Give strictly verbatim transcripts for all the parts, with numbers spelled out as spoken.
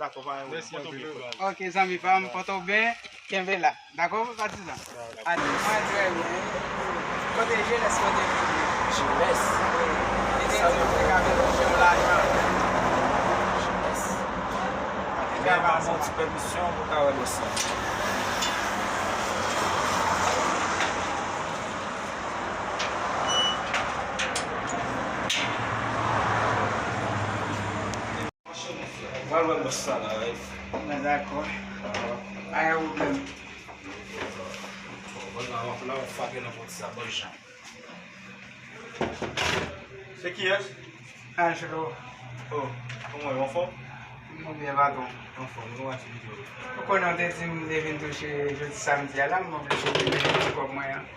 Dakò, pa gen pwoblèm. Mèsi anpil, frè. Ok, zanmi pa m, pòte w byen, kenbe la. Dakò, patizan? Dakò. Mwen trè byen. Kote Jeunesse, kote Jeunesse? Li te di m te ka vin touche yon lajan. Jeunesse. Mwen pa yon ti pèmisyon pou ka wè bòs la. Pral wè bòs sa la, wi. Mwen dakò. Pa gen pwoblèm. Bon, la, la, la, w fake nan pòt sa, bon jan. Se kiyès? Angelo. Oh, kòman w ye, w anfòm? Mwen byen, patwon. Anfòm, nou wè ti videyo. Ou konnen w te di m te vin touche jodi samdi a la, m oblije vin mete ti kòb mwen an.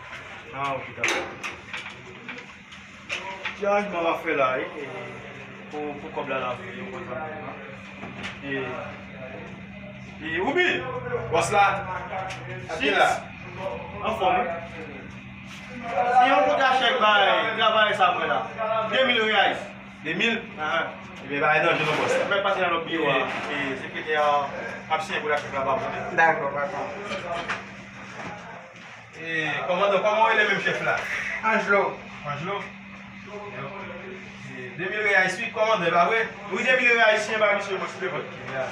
Ah, ok, dakò. Ti aranjman m ap fè la, e, e, pou, pou kòb la, la, yon kontra. E, e, Woubi! Bòs la! Ap gen la. Anfòm, wi. Se yon kontra chèk bay, travay sa mwen la. De mil reais. De mil? Ahan. Ebyen, bagay nan je non, bòs. Mwen pase nan lòt biwo a. E, e, sekretè a ap siyen kontra chèk la ba mwen. Dakò, patwon. E, kòmandan, kòman w rele menm chèf la? Angelo. Angelo? E, de mil reais, wi, kòmandan, e pa vre? Wi, de mil reais, siyen ba misye, mwen, silvouplè. Ok, ya.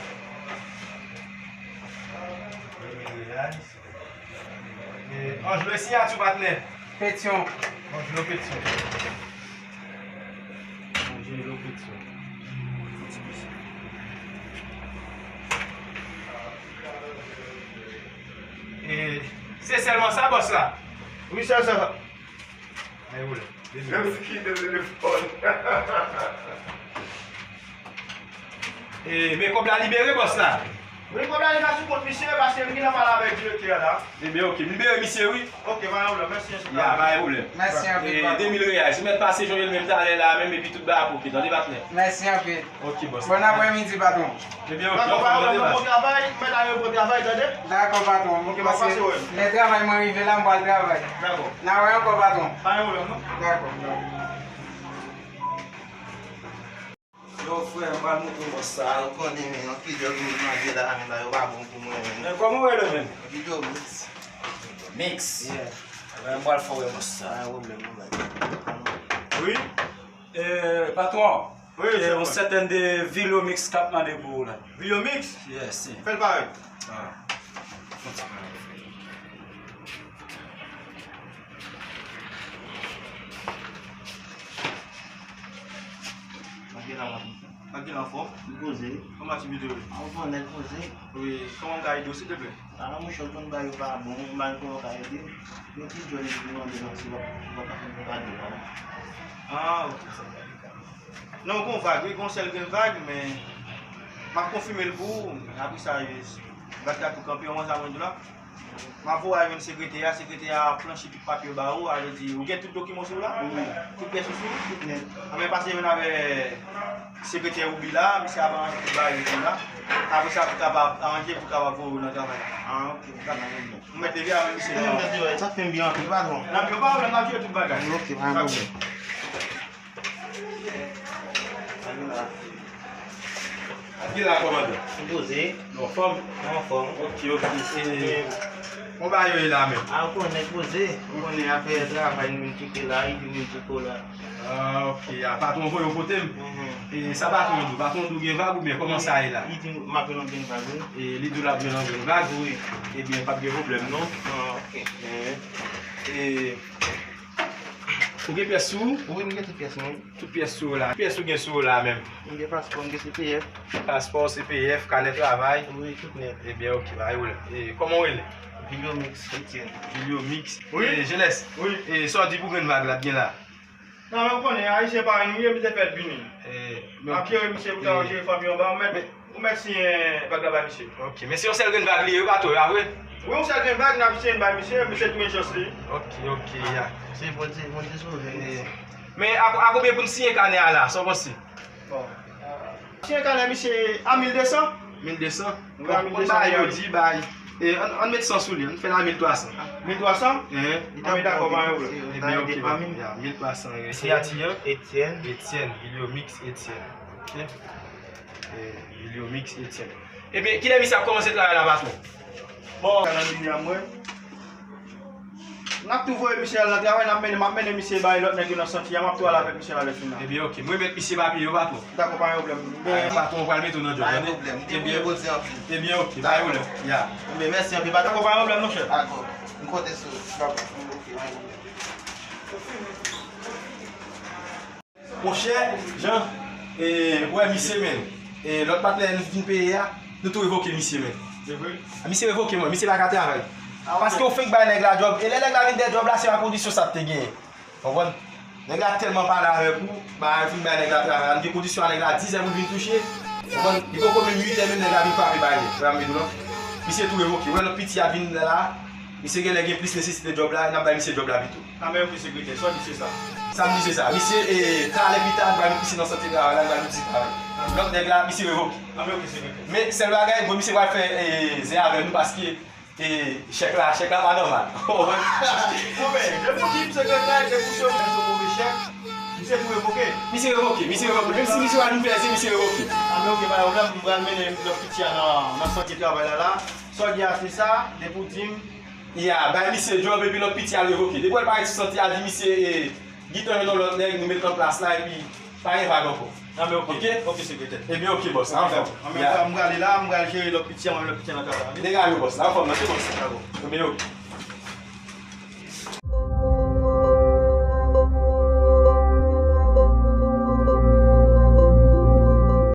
De mil reais. E, Angelo, e siyati w, patnè? Petyon. Angelo Petyon. Angelo Petyon. E, se sèlman sa, bòs la? Wi, sèl sa. Ay, woule. Menm si ki de telefòn. E, men kòb la libere, bòs la? Wi, kòb la li ka sou kont misye, paske m gentan pale avèk direktè a la. Ebyen, ok, m libere misye, wi. Ok, pa gen pwoblèm, mèsi, enspektè. Ya, pa gen pwoblèm. Mèsi anpil, patwon. E, de mil reais, si w mèt pase jwenn yo l menm talè la menm, epi tout bagay ap ok, tande, patnè? Mèsi anpil. Ok, bòs. Bon aprèmidi, patwon. Ebyen, ok, dakò, pa gen pwoblèm, bon travay, mèt ale, bon travay, tande? Dakò, patwon. Ok, m ap pase wè. Lè travay mwen rive la, m pral travay. Dakò. N a wè ankò, patwon. Pa gen pwoblèm, non. Dakò. Yo, frè, m pral montre w bòs sa. Ou konnen, men, anpil lòt moun mande la, men la, yo pa bon pou mwen, men. Men kòman w rele menm? Video Mix. Mix? Yeah. Ebyen, m pral fè w wè bòs sa. Pa gen pwoblèm, non, baz. Wi. E, patwon. Wi, e, se yon sètèn de Vilomix k ap mande pou ou la. Vilomix? Yes, si. Fè l parèt. Ah. Anpil anfòm. Anpil anfòm. Li poze. Kòman ti videyo? Anfòm, nèg poze. Wi, kòman m ka ede w, silteplè? Ah, monchè, w konn bagay yo pa bon, m pa konn ou ka ede m. Yon ti jèn ki mande nan ti wap, wap ap fè m pa de la. Ah, ok, sa va. Non, gon vag, wi, gon sèl grenn vag, men m ap konfime l pou ou. Apre sa, vag la tou kanpe, yon sa mwen di la. M ap voye al jwenn sekretè a, sekretè a ap planchi tout papye yo ba ou, a vle di, ou gen tout dokiman sou ou la? Wi. Tout pyès ou sou ou? Tout nèt. Anben pase jwenn avè sekretè Woubi la, misye ap aranje tout bagay li la. Apre sa, pou kapab aranje, pou kapab voye ou nan travay la. Ah, ok. Ou mèt leve avè misye. Wi, m mèt leve, sa fè m byen anpil, patwon. Nan, yo pa pwoblèm, n ap jere tout bagay. Ok, pa gen pwoblèm. Anpil la, kòmandan. Ou poze? Nou anfòm? Nou anfòm. Ok, ok. E, kòman bagay yo ye la menm? A, ou konnen, poze. Ou konnen afè travay nou vin kite la, ide nou vin kite la. Ah, ok. A, patwon voye w kote m. Mhm. E sa patwon di w? Patwon di w gen vag oubyen kòman sa ye la? Li di m ap jwenn yon grenn vag, wi. E li di w l ap jwenn yon grenn vag? Wi. Ebyen, p ap gen pwoblèm, non. Ah, ok. E, e, Ou gen pyès sou ou? Wi, m gen tout pyès mwen. Tout pyès sou ou la. Ki pyès ou gen sou ou la menm? M gen paspò, m gen C P F. Paspò, C P F, kanè travay? Wi, tout nèt. Ebyen, ok, pa gen pwoblèm. E, kòman w rele? Vilomix Etienne. Vilomix. Wi. E, Jeunesse. Wi. E, sa w di pou grenn vag la, t gen la? Non, men w konnen, Ayisyen parèy nou ye, misye fè l vini. E, men m ap jere misye pou ta jere fanmi anba, men Ou mèt siyen vag la bay misye. Ok, men se yon sèl grenn vag li ye, wi, patwon, a vre? Wi, yon sèl grenn vag, n ap siyen bay misye, misye tounen chans li. Ok, ok, ya. Se Bondye, Bondye sove. E, men a, a konbyen pou n siyen kanè a la, sa w panse? Bon. Siyen kanè misye a mil de san. Mil de san? Wi, a mil de san. Bon, bagay yo di, bay. E, ann, ann met san sou li, ann fè l a mil twa san. Mil twa san? Enhen. Anben dakò, pa gen pwoblèm. Ebyen, ok, bon, ya, mil twa san, e, siyati an? Etienne. Etienne, Vilomix Etienne. Ok. Julio Mix Etienne. Ebyen, kilè misye ap kòmanse travay la, patwon? Bon, nan linya mwen. N ap tou voye misye al nan travay, n ap mennen, m ap mennen misye bay lòt nèg yo nan santye a, m ap tou al avèk misye la lè fini. Ebyen, oke. Mwen met misye papye yo, patwon. Dakò, pa gen pwoblèm. Ebyen, patwon, pral mete w nan djòb, tande? Pa gen pwoblèm. Ebyen, oke, pa gen pwoblèm. Ya. Ebyen, mèsi anpil, patwon. Dakò, pa gen pwoblèm, monchè. Dakò. M konte sou ou. Dakò. Oke, pa gen pwoblèm. Monchè, Jan, e, ou wè misye, men, e, lòt patnè nou vin peye a, nou tou revoke misye, men. Se vre? Misye revoke mwen, misye pa ka travay. Ah, ok. Paske ou fenk bay nèg la djòb, e lè nèg la vin dèyè djòb la, se pa kondisyon sa te genyen. Konprann? Nèg la tèlman pale avèk ou, ba, ou fin bay nèg la travay la, nou gen kondisyon a nèg la, dizè pou l vin touche. Konprann? Li poko menm uitè, menm nèg la vin frape bagay, frè m, la. Misye tou revoke. Ou wè lòt piti a vin la, misye genlè gen plis nesesite djòb la, n ap bay misye djòb la pito. A men oke sekretè, sa w di se sa. Sa m di se sa. Misye, e, talè pita, nou pral met misye nan santye travay la, nou pral met misye travay. Lòt nèg la, misye revoke. A men oke sekretè. Men sèl bagay, bon, misye pral fè, e, zen avè nou paske, e, chèk la, chèk la pa nòmal. Ou konprann? Bon, men, depi w di m sekretè, depi w di m se yon move chèk, misye tou revoke. Misye revoke, misye revoke. Menm si misye pa vin fè zen, misye revoke. A men oke, pa gen pwoblèm, m pral mennen lòt piti a nan, nan santye travay la la. Sa w di a se sa, depi w di m, Ya, bay misye djòb epi lòt piti a revoke. Depi w al parèt sou santye a, di misye, e, Guiton jwenn yon lòt nèg, nou met l nan plas la epi pa gen vag ankò. A men oke. Oke? Oke, sekretè. Ebyen, oke, bòs. Anfòm. Ann, m pral ale la, m pral jere lòt piti a, mwen lòt piti a nan travay. Degaje, bòs. Anfòm, nan se bòs. Dakò. Ebyen, oke.